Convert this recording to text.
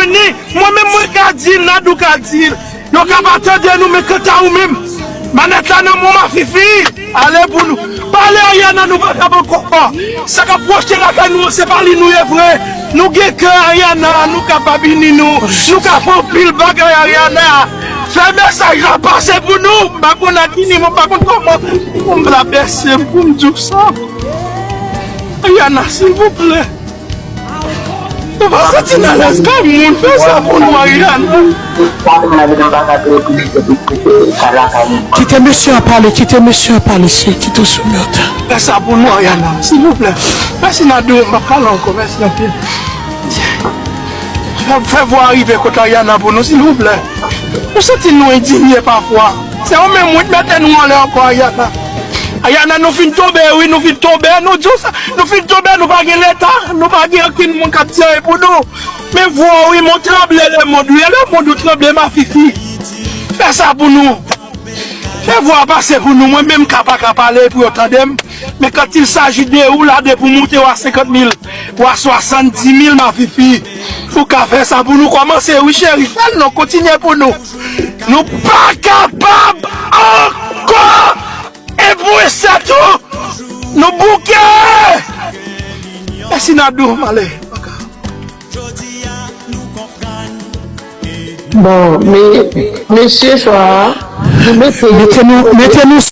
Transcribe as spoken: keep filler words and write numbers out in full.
Ni, mwen menm mwen ka di l, Nadou ka di l. Yo ka pa tande nou, men kanta ou menm, manèt la nan men w, Mafifi. Ale pou nou. Pale, Ariana, nou pa kab ankò. Sa k ap pwoche lakay nou an, se pa li nou ye vre. Nou gen kè, Ariana, nou ka pa bini nou. Nou ka fè anpil bagay, Ariana. Fè mesaj la pase pou nou. M pa konn ak ki nivo, m pa konn kòman pou m la bese pou m di w sa. Ariana, silvouplè. Ou pa santi n alèz kòm moun, fè sa pou nou, Ariana. Kite mesye a pale, kite mesye a pale, se kite w sou mèt. Fè sa pou nou, Ariana, silvouplè. Mèsi, Nadou, m p ap pale ankò, mèsi anpil. Fè, fè vwa a rive kot Ariana pou nou, silvouplè. Nou santi nou endinye pafwa. Se ou menm wi k mete nou anlè ankò, Ariana. Ariana, nou fin tonbe, wi, nou fin tonbe, nou di w sa. Nou fin tonbe, nou pa gen leta, nou pa gen okenn moun k ap tire pou nou. Men vwa w, wi, men w tranble, lemond, wi, lemond ou tranble, Mafifi. Fè sa pou nou. Fè vwa a pase pou nou, mwen menm ka pa ka pale pou yo tande m. Men quand il s'agit de ou la, depi w monte w a senkant mil, w a swasanndimil, Mafifi, ou ka fè sa pou nou kòmanse, wi, cheri, fè l non, kontinye pou nou. Nou pa kapab ankò! E pou sa tou, nou bouke! Mèsi, Nadou, m ale. Bon, men, mesye sa, nou mete. Mete nou, mete nou